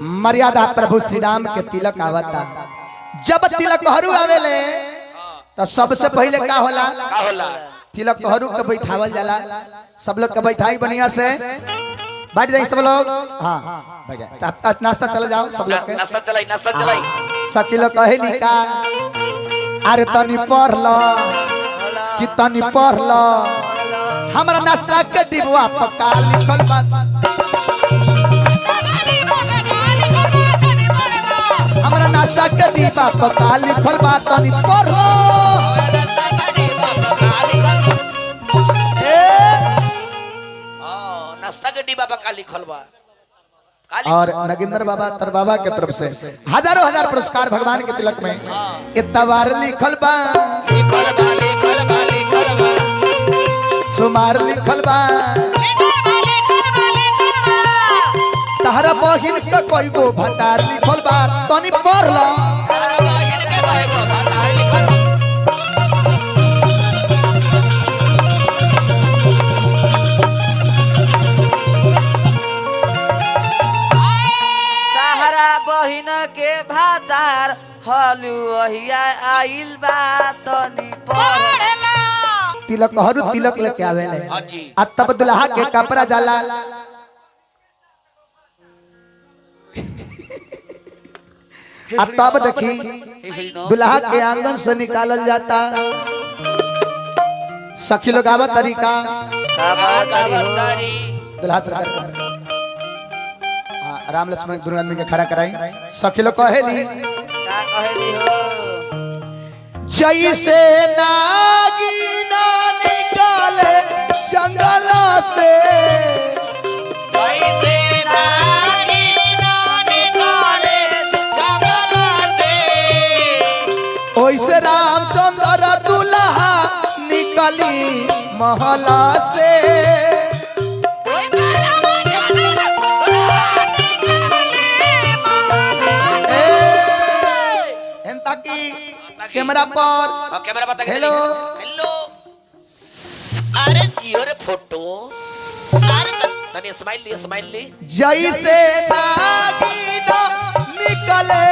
मर्यादा प्रभु श्री राम के तिलक आवता। जब तिलक हरू आवेले तो सबसे पहले का होला? का होला? तिलक हरू के बैठावल जाला। सब लोग के बैठाई बढ़िया से बैठ जाई सब लोग। हाँ बैठ जाए, तब नाश्ता चले जाओ सब लोग के। नाश्ता चलाई, नाश्ता चलाई। सखी लोग कहेली का, अरे तनी पढ़ ल कि तनी पढ़ ल, हमरा नाश्ता के डिब्बा पक्का लिखल बा। हमरा नाश्ता के डिब्बा पक्का लिखल बा, तनी पढ़ ल। हाँ, नाश्ता के डिब्बा पर का लिखल बा? और नगेंद्र बाबा तर बाबा के तरफ से हजारों हजार पुरस्कार भगवान के तिलक में। इतवार लिखल बा, लिखल बा, लिखल बा, लिखल बा। सुमार लिखल बा, तहरा बहिन के कोई गो भतार लिखल बा, तनी पढ़ ल। तारा बहिन के कई गो भतार लिखल बा। तहरा बहिन के भातार हलुआ आइल बा, तनी पढ़। तिलक हरू तिलक लेके आवेले। हाँ जी। आ तब दुल्हा के कपड़ा जाला। आ तब देखी दुल्हा के आंगन से निकालल जाता। सखी लोग आवा तरीका का बात बतारी। दुल्हा सरकार के। हाँ, राम लक्ष्मण दोनों आदमी के खड़ा कराई। सखी लोग कहेली का कहेली हो? जैसे नागिना निकाले जंगल से, कैसे नागिना निकाले जंगल से, ओइसे रामचंद्र दुल्हा निकली महला से। ए, ताकि कैमरा पर। हाँ, कैमरा पर ताकि। हेलो। हेलो, अरे जियो रे फोटो। अरे तनी स्माइल ली, स्माइल ली। जैसे नागिना निकले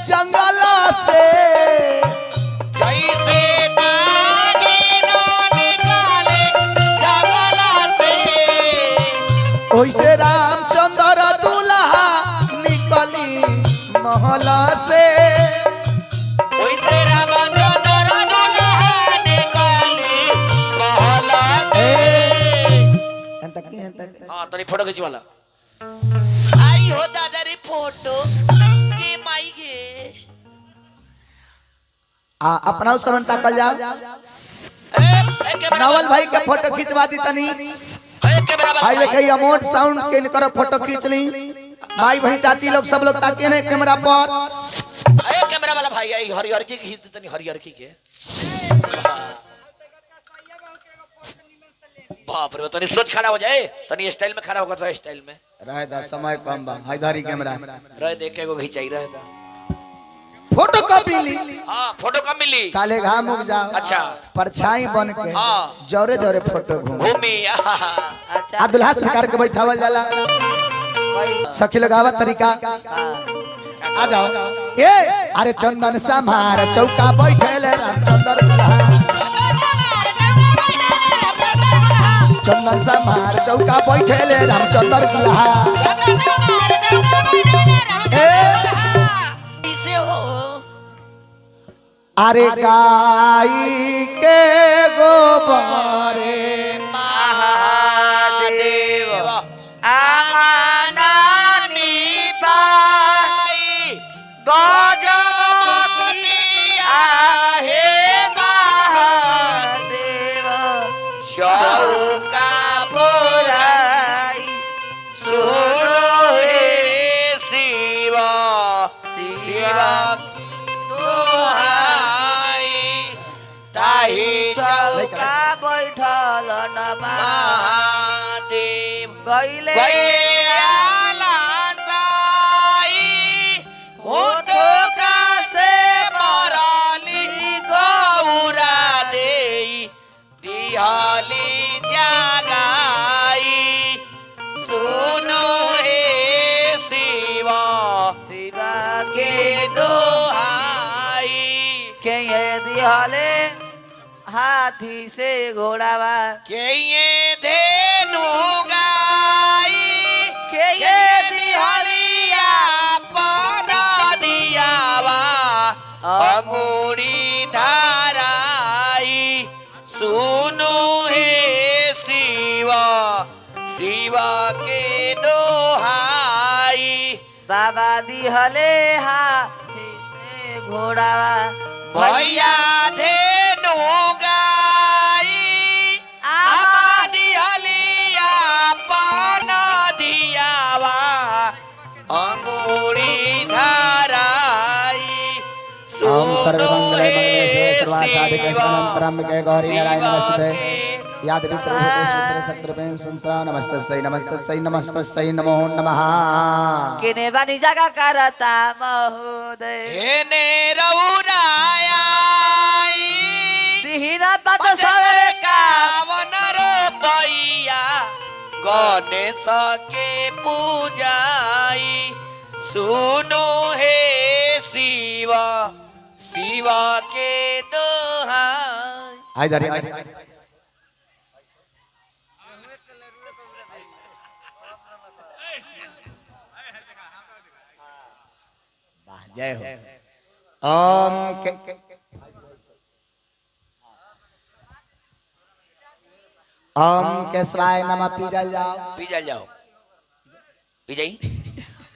जंगल से, कैसे नागिना निकाले जंगल से, ओइसे रामचंद्र दुल्हा निकली महला से। ओइसे रामचंद्र दुल्हा निकाली महला से। हाँ, तनी फोटो खींची वाला। आई हो दादा रे फोटो ये माई गे। आ अपना समन ताकल जाओ। ए, ए, कैमरा नवल भाई के फोटो खिंचवा दी तनी। ए, कैमरा वाला। आई देखिए अमोट साउंड के इनकर फोटो खींच ली। भाई बहन चाची लोग सब लोग ताके ने कैमरा पर। ए, कैमरा वाला भाई आई हरिहर की खींच दी तनी, हरिहर की के। बाप रे, तनी सोच खड़ा हो जाए, तनी स्टाइल में खड़ा होगा तो स्टाइल में। रहे दा समय कम बा, हायदारी कैमरा रह देख के एगो खिंचाई रहे दा। फोटो कॉपी ली। हाँ, फोटो कब मिली? काले घाम उग जाओ। अच्छा। परछाई बन के हाँ। जोरे जोरे फोटो घूम। भूमि आहा। अच्छा। आ दुल्हा सरकार के बैठावल जाला। कैसे? सखी लगावा तरीका। हाँ। आ जाओ। ए अरे चंदन समार चौका बैठेले रामचंद्र दुल्हा। चंदन समार चौका बैठेले रामचंद्र दुल्हा। ए इसे हो। अरे गाई के गोबरे महादेव आनानी पाई गजपति आहे महादेव चौका पुराई सुनो हे शिव शिव तुहाई ताही चौका बैठल नमा महादेव गईले गईले आला साई हो तो कासे मराली गौरा देई दिहाली जागाई सुनो हे शिव। शिवा के के दोहाई। के ये दिहले हाथी से घोड़ावा के ये धेनु गाई के के ये दिहलिया पाना दियावा अंगूरी धाराई। सुनो हे शिवा शिवा के दोहाई। बाबा दिहले हाथी से घोड़ावा भैया धेनु गाई आमा दिहलिया पाना दियावा अंगूरी धाराई। ओम सर्वमंगले मंगले शिवे सर्वासाधिके शरणं त्र्यंबके गौरी नारायण नमस्ते। या देवी सर्वभूतेषु शक्तिरूपेण संस्था नमस्तस्यै नमस्तस्यै नमस्तस्यै नमो नमः। किने बनी जगह करता महोदय हेने रउराई दिहिना पत सवे का कावन रुपैया गणेश के पूजाई। सुनो हे शिवा शिवा के दोहाई। आई दारी आई। वाह जय हो। ओम के ओम केशवाय नमः पी जल जाओ। पी जाओ जाओ पी जाई।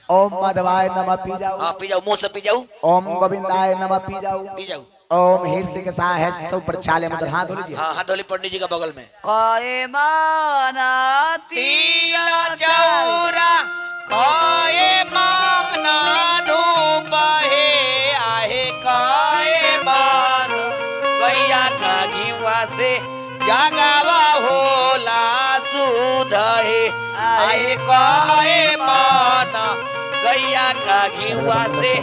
ओम माधवाय नमः पी जाओ। हाँ पी जाओ मुंह से पी जाओ। ओम गोविंदाय नमः पी जाओ। पी जाओ। ओम हिरसी के साह है तो प्रक्षाले मुद्र हाथ धो लीजिए। हाँ हाथ धोली पंडित जी का बगल में। कए माना तीन चौरा कए माना धूप हे आहे कए मान गैया का घिवा से जगावा होला सुध हे आहे कए मान गैया का घिवा से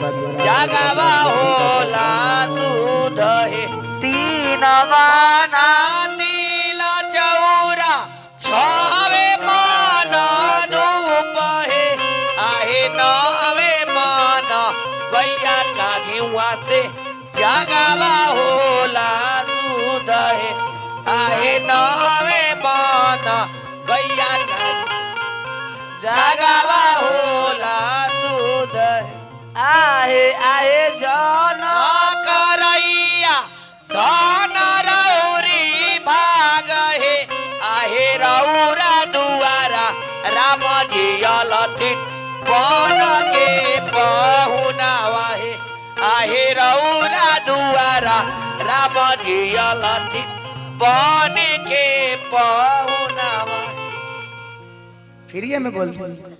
जगावा होला सुध हे। तीन माना नील चौरा छावे माना धूप हे आहे नावे माना गैया का घिवा से जगावा होला दूध हे आहे नावे माना गैया का जगावा होला दूध हे। आहे आहे जन करैया धन रौरी भाग हे आहे रौरा दुआरा राम जी अलथिन बन के पहुनावा हे आहे रौरा दुआरा राम जी अलथिन बन के पहुनावा। फिर ये मैं बोलती हूँ।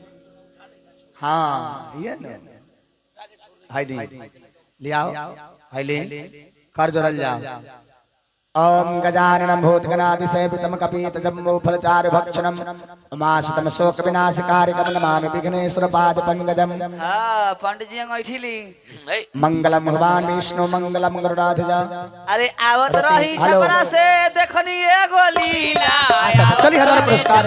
हाँ ये ना हाय दी ले आओ हाय ले कर जोरल जाओ। ओम गजाननं भूतगणादिसेवितं कपीतजम्बूफलचारु भक्षणम् उमासुतं शोक विनाशकारिकं नमामि विघ्नेश्वरपादपङ्कजम्। हाँ पंडित जी अंगूठी ली। मंगलम भगवान विष्णु मंगलम गरुड़ाध्वज। अरे आवत रही हेलो। छपरा से देखनी एगो लीला। अच्छा चलिए हजार पुरस्कार।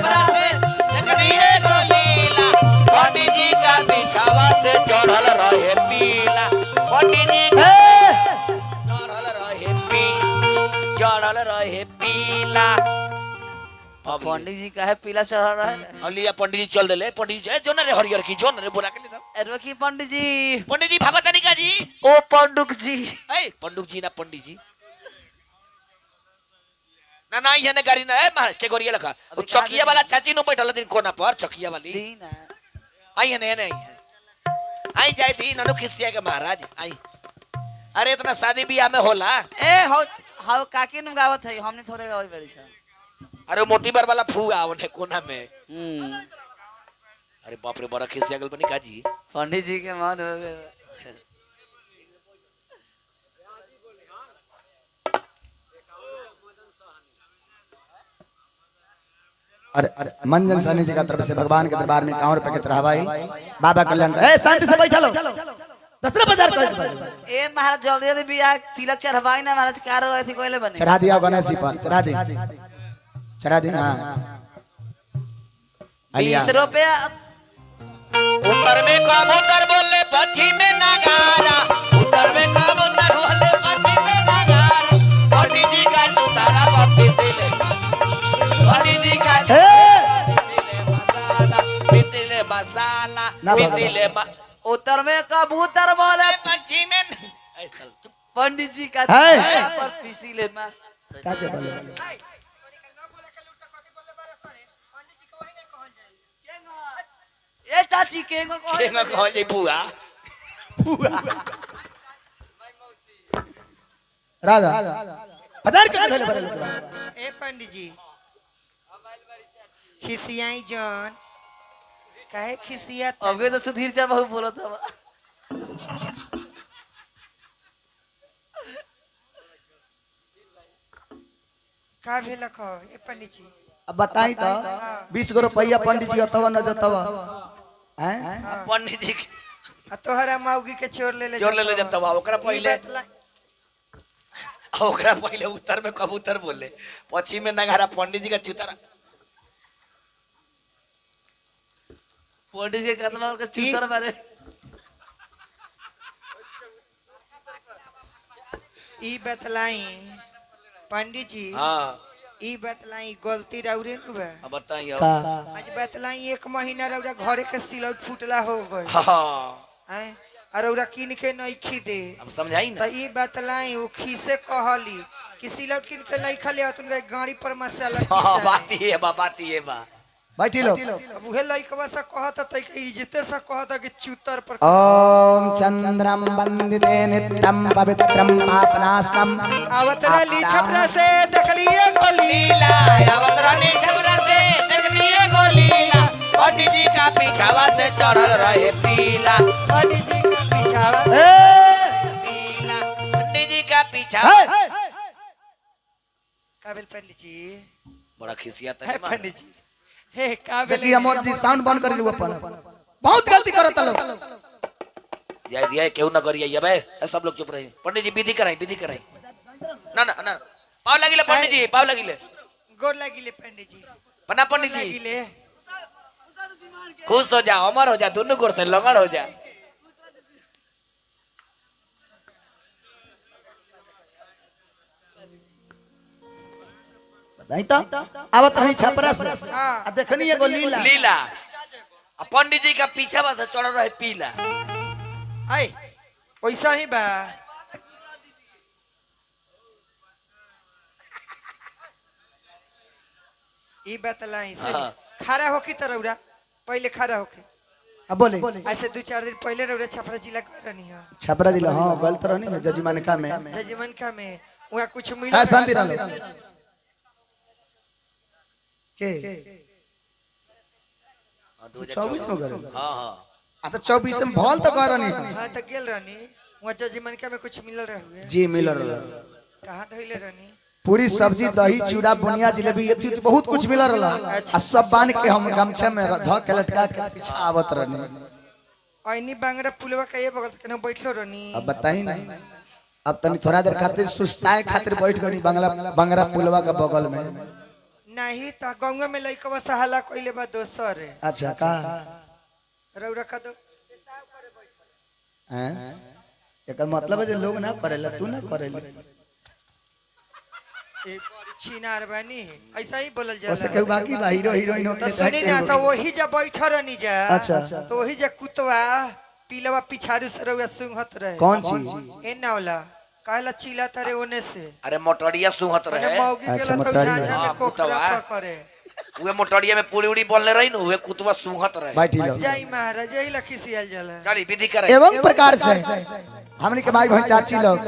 पंडित जी का बिछावा से चढ़ल रहे पीला। पंडित जी का चढ़ल रहे पी चढ़ल रहे पीला। अब पंडित जी काहे पीला चढ़ल रहे? और लिया पंडित जी चल देले। पंडित जी ए, जो ना रे हरियर की जो ना रे बोला के ले। रोकी पंडित जी। पंडित जी भागत नहीं का जी? ओ पंडुक जी। ए पंडुक जी ना पंडित जी ना ना ये ने गाड़ी ना ए महाराज के गोरिया लखा वो चकिया वाला चाची नो बैठल दिन कोना पर चकिया वाली दीना आई है नहीं नहीं आई जाए दी ननु खिसिया के महाराज आई। अरे इतना शादी ब्याह में होला। ए हो हो काकी नु गावत है हमने थोड़े गावत बड़ी सा। अरे मोती बार वाला फूआ ओने कोना में। अरे बाप रे बड़ा खिसिया गल बनी काजी। पंडित जी के मन हो गए। अरे मंजन सहनी जी का तरफ से भगवान के दरबार में 51 रुपए के चढ़ावाई बाबा कल्याण। ए शांति से बैठा लो दसरा बाजार कर। ए महाराज जल्दी जल्दी बियाह तिलक चढ़वाई ना महाराज कारो अथी कोइले बने। चढ़ा दिया गणेश जी पर चढ़ा दी चढ़ा दी। हाँ 20 रुपया उत्तर में कबूतर बोले पश्चिम ना भगवा। इसीलिए उत्तर में कबूतर बोले पश्चिम में ऐसा पंडित जी का है। पर पीसी ले मां का जे बोले ए चाची केंगो कहो केंगा कहल जाई बुआ राधा पधार के धले बरे लोग ए पंडित जी खिसियाई जॉन काहे खिसिया अबे तो सुधीर चा बहु बोलत हवा का भेलक हो ए पंडित जी अब बताई तो 20 गो रुपया पंडित जी अतवा न जतवा हैं पंडित जी के आ तोहरा मौगी के चोर ले ले चोर ले ले जतवा ओकरा ई पहिले बतला- ओकरा पहिले उत्तर में कबूतर बोले पश्चिम में नगारा पंडित जी का चुतरा पंडित जी के कदम के चूतर मारे ई बतलाई पंडित जी हां ई बतलाई गलती रौरे नु बा अब बताइए का आज बतलाई एक महीना रौरा घरे के सिलौट फूटला हो गए हां हैं और रौरा किन के नहीं दे अब समझाई तो ना ई बतलाई उ खीसे कहली कि सिलौट किन के नहीं खले तुनका गाड़ी पर मसाला हां खीसा बात ये बा बात ये बा बैठी लो अब उहे लइकवा से कहत त के इज्जते से कहत कि चूतर पर ओम चंद्रम वंदिते नित्यम पवित्रम पापनाशनम आवत रहली छपरा से देखलिए गोली लीला आवत रहनी छबरा से देखलिए गो लीला पंडित जी का पीछावा से चढ़ल रहे पीला पंडित जी का पीछावा ए पीला पंडित जी का पीछावा हे! काबिल पंडित जी बड़ा खिसिया हे तनी मार पंडित जी हे काबिल देखिए अमोद जी साउंड बंद कर लो अपन बहुत गलती करत लोग जय दिया केहू ना करिए अबे ए, सब लोग चुप रहे पंडित जी विधि कराई विधि कराई ना ना ना पाव लगिले पंडित जी पाव लगिले गोर लागिले पंडित जी पना पंडित जी लागिले खुश हो जा अमर हो जा दोनों गोर से लंगड़ हो जा बताई तो आवत रही छपरा से हाँ। आ देखनी एगो लीला लीला आ पंडित जी का पीछा से चढ़ल रहे पीला आई वैसा ही बा ई बतलाई से हाँ। खड़ा होके त रौरा पहले खड़ा होके अब बोले ऐसे दो चार दिन पहले रौरा छपरा जिला के रहनी है छपरा जिला हां गलत रहनी जजमानका में जजमनका में वहाँ कुछ मिला हां शांति रहो के हाँ, 2024 24 में करे हाँ हाँ अच्छा 24 में भल तो कर रहनी हाँ तो गेल रहनी वहाँ जजमनका में कुछ मिलल रहुए जी मिलल रहा कहाँ धोइले रहनी पूरी सब्जी दही चूड़ा बुनिया जिलेबी ये थी बहुत कुछ मिलल रहा आ सब बांध के हम गमछा में धऽ के लटका के पीछा आवत रहनी ऐनी बांगड़ा पुलवा के ये बगल केना बैठलो रहनी अब बताई ना अब तनी थोड़ा देर खातिर सुस्ताए खातिर बैठ गनी बंगला बंगरा पुलवा के बगल में नहीं तो गंगा में लइकवा सहाला कइले बा दोसर अच्छा का रौरा का दो हैं एकर मतलब है जे लोग ना करेला तू ना करेला ए छिनार बानी ऐसा ही बोलल ओसे जाला केहू बाकी बा हीरो हीरोइन तो होके सुनी ना तो वही जब बैठल रहनी जा अच्छा। तो वही जब कुतवा पीलवा पिछाड़ू से रौरा सुंघत रहे कौन चीज ए नावला काहेला चिल्ला तारे ओने से अरे मोटरिया सुहत ओने रहे मौगी के अच्छा, लतौ मोटरिया। झाझा हाँ, में कोखरा कुतवा। पकड़े उहे मोटरिया में पूरी उड़ी बोलने रही ना उहे कुतवा सुहत रहे बैठी लो जाई महाराज यही लखी सियाल जाला चली विधि कराई एवं प्रकार से हमनी के भाई बहन चाची लोग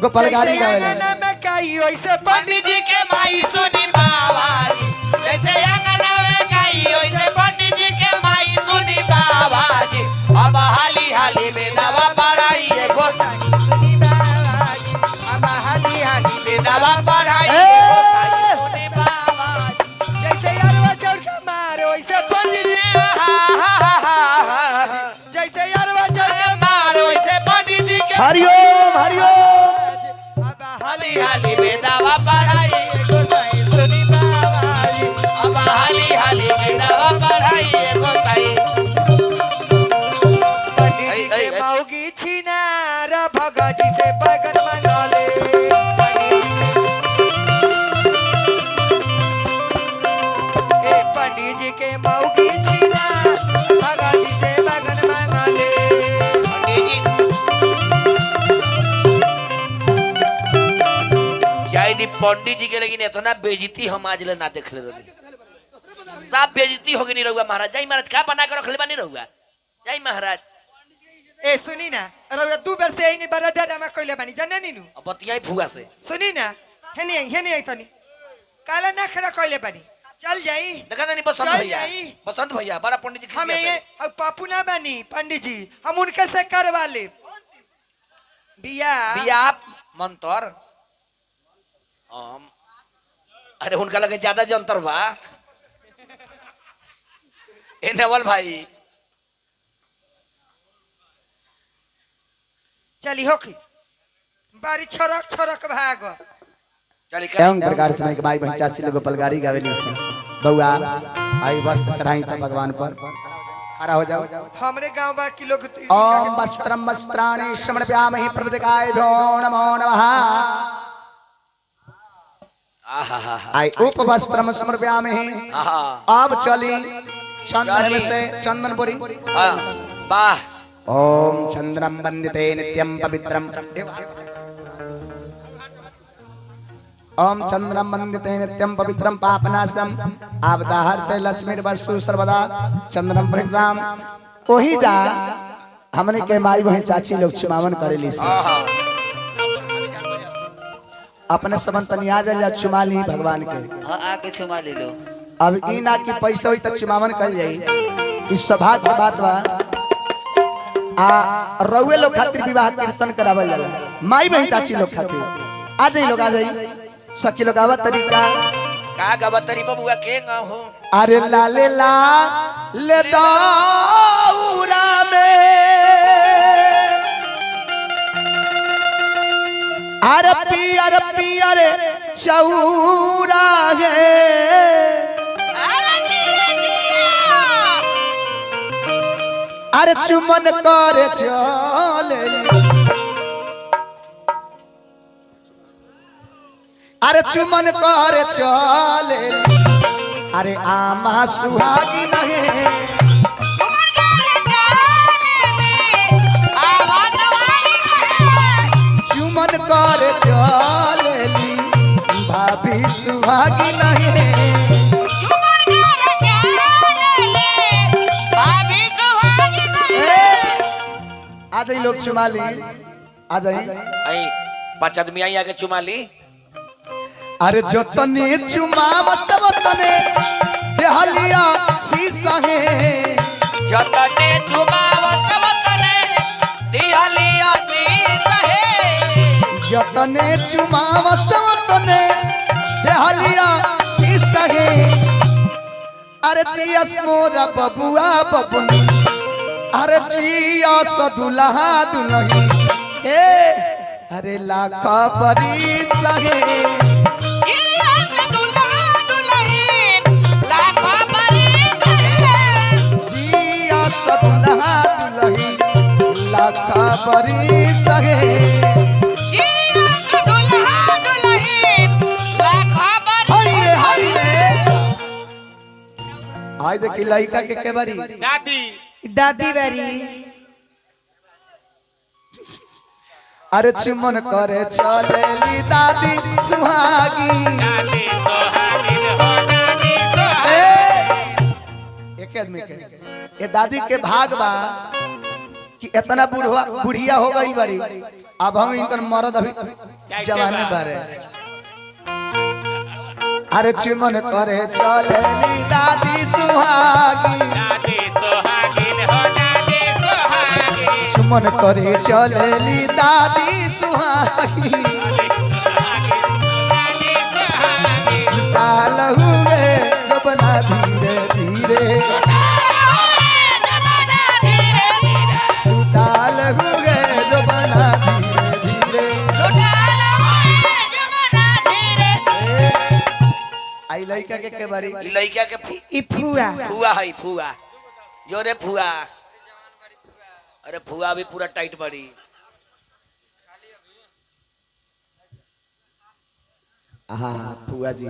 गोपाल गाड़ी जैसे गावेला आंगन में काई वैसे पंडित जी के माई सुनी बाबाजी जैसे अंगना में गाई वैसे पंडित जी के माई सुनी बाबाजी अब हाली हाली में नवा पढ़ाई गोसाई सुनी बाबाजी अब हाली हाली में नवा पढ़ाई ए! गोसाई सुनी बाबाजी जैसे यारवा चौर के मारे वैसे पंडित जी हा हा हा हा हा जैसे यारवा चौर के मार वैसे पंडित जी के हरिओम हरिओम अब हाली हाली हाली में नवा पढ़ाई गोसाई सुनी बाबाजी अब हाली हाली में नवा पढ़ाई गोसाई पंडित जी ऐ, ऐ, के ऐ। मौगी छिनार भगत जी से बैगन मंगले पंडित जी के ए पंडित जी के मौगी छिनार भगत जी से बाकी पंडित जी के लेकिन इतना बेइज्जती हम आज ले ना देखले रही। सब बेइज्जती हो गई रहुआ महाराज। जाई महाराज का बना के रखले बानी रहुआ। जाई महाराज। ए सुनी ना, रउआ दू बेर से आई बड़ा डरामा कइले बानी, जाने नी नु। अब बतियाई फुआ से। सुनी ना, हेनी आई, हेनी आई तनी। काला ना खड़ा कइले बानी। चल जाई। देखा नहीं बसंत चल भैया। जाई। बसंत भैया बड़ा पंडित जी हम खिसिया ये अब पापू ना बानी पंडित जी, हम उनके से करवा ले बिया। बिया मंतर हम अरे उनका लगे ज्यादा जंतर बा। ए नवल भाई चली होखी बारी छरक छरक भाग। चली एवं प्रकार से मैं भाई बहन चाची लोग पलगारी गावेली से बउआ आई वस्त्र चढ़ाई तब भगवान पर खड़ा हो जाओ। हमरे गांव बा की लोग ओम वस्त्रम वस्त्राणि समर्पयामहि प्रभृतिकाय भ्यो नमो नमः। आहा आई उप वस्त्रम समर्पयामहि। आहा अब चली चंदन से चंदन बोरी। हां वाह। ओम चंद्रम वंदिते नित्यम पवित्रम। ओम चंद्रम वंदिते नित्यम पवित्रम पापनाशनम आपदाहर्ते लक्ष्मीर्वस्तु सर्वदा चंद्रम प्रदाम। ओही जा हमने के माई बहन चाची लोग चुमावन करेली से आहा अपने सबन तनिया जा चुमा ली भगवान के। हाँ आके छुमा ले लो। अब ई ना कि पैसा होई त चुमावन कर जाई। इस सभा के बात बा आ रउए लोग खातिर विवाह कीर्तन करावल जाला माई बहन चाची लोग खातिर। आ जाई लोग आ जाई सखी लोग आवा तरीका का गबतरी बबुआ के गाँव हो। अरे लाले ला ले दौरा में अरे पियर पियर चौरा है। अरे जिया जिया अरे चुमन कर चले अरे चुमन कर चले अरे आमा सुहागी नहीं चुमन कर चले आवाज आई रहे। चुमन कर चले भाभी सुहागी नहीं चुमन कर चले भाभी सुहागी ए, आ जाई लोग चुमा ली आ जाई। आई पांच आदमी आई आके चुमा ली। अरे जो तने चुमाव सब तने देहलिया शीशा है। जतने चुमाव सब तने दिहलिया शीश है। जतने चुमाव सब तने देहलिया शीशा है। अरे जियस मोरा बबुआ बबुनी अरे जिया सदुल्हा दुल्ही ए अरे लाख बरी सहे। जिया सदुल्हा दुल्हन लाख बरिस है। जिया सदुल्हा दुल्ही लाख बरी सहे। जिया सदुल्हा दुल्हन लाख बरिस। हाय हाय आय देखी लड़का के बारी दादी दादी बारी। अरे चुमन करे चलेली दादी सुहागी। दादी सुहागिन हो दादी सुहागिन। ए, एक आदमी के ये दादी के भाग बा कि इतना बुढ़वा बुढ़िया हो गई बारी। अब हम इनकर मरद अभी जवानी बारे। अरे चुमन करे चलेली दादी सुहागी। दादी सुहागिन हो दादी सुहागिन। चुमन करे चलेली दादी सुहागी। दादी सुहागिन। ताल हुए जबना धीरे धीरे ताल हुए जबना धीरे धीरे। आई लड़का के बारी ई लड़का के ई फुआ फुआ है फुआ जोरे फुआ। अरे फुआ भी पूरा टाइट बड़ी। हाँ फुआ जी।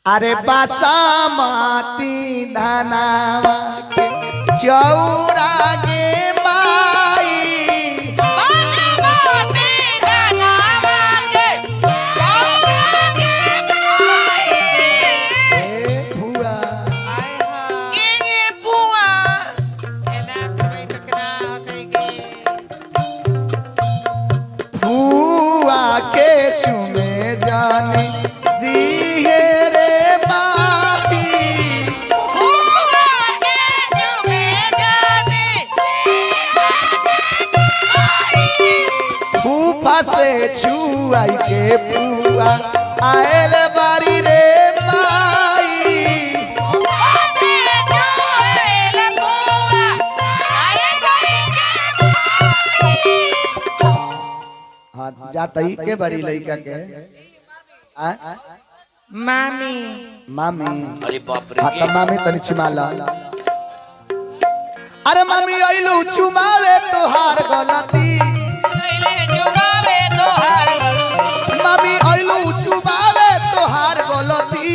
अरे बासमती धनावा के चौरा गे माई। बासमती धनावा गुफा से छुआई के पुआ आयल बारी रे माई। हाँ जातई के बड़ी लइका के आ? मामी। मामी। अरे बाप रे। हाँ त मामी तनी चुमा ला। अरे मामी अइलू चुमावे तोहार गलती। मामी अइलू चुमावे तोहार गलती।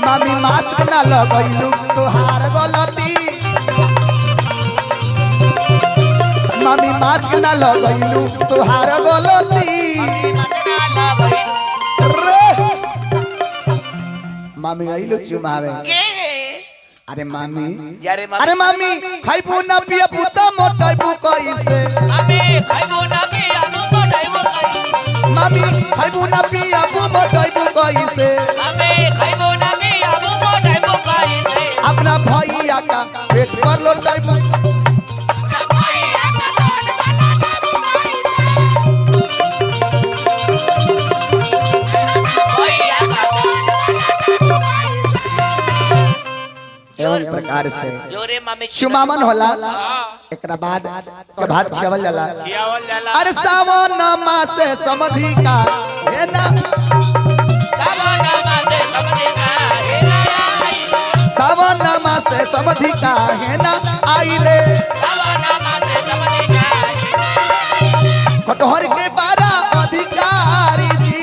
मामी मास्क ना लगैलू तोहार गलती। मामी मास्क ना लगैलू तोहार गलती रे। मामी अइलू चुमावे। अरे मामी, अरे मामी खाइबू ना पियबू त मोटाइबू कैसे? मामी खाइबू ना पियबू मोटाइबू कैसे? अपना भैया का पेट पर लोटाइबू। एवं प्रकार से चुमावन होला। एकरा बाद के भात खियावल जाला। खियावल जाला। अरे सावन मास समधि का हे ना, सावन मास समधि का हे ना आइले। कटहर के बारा अधिकारी जी,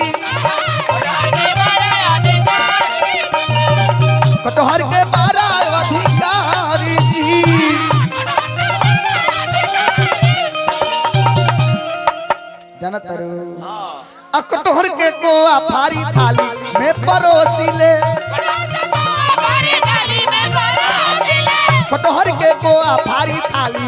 कटहर के बारा अधिकारी जी। जनतरु आ कटहर के गोआ फारी थाली में परोसी ले। कटहर के गोआ फारी थाली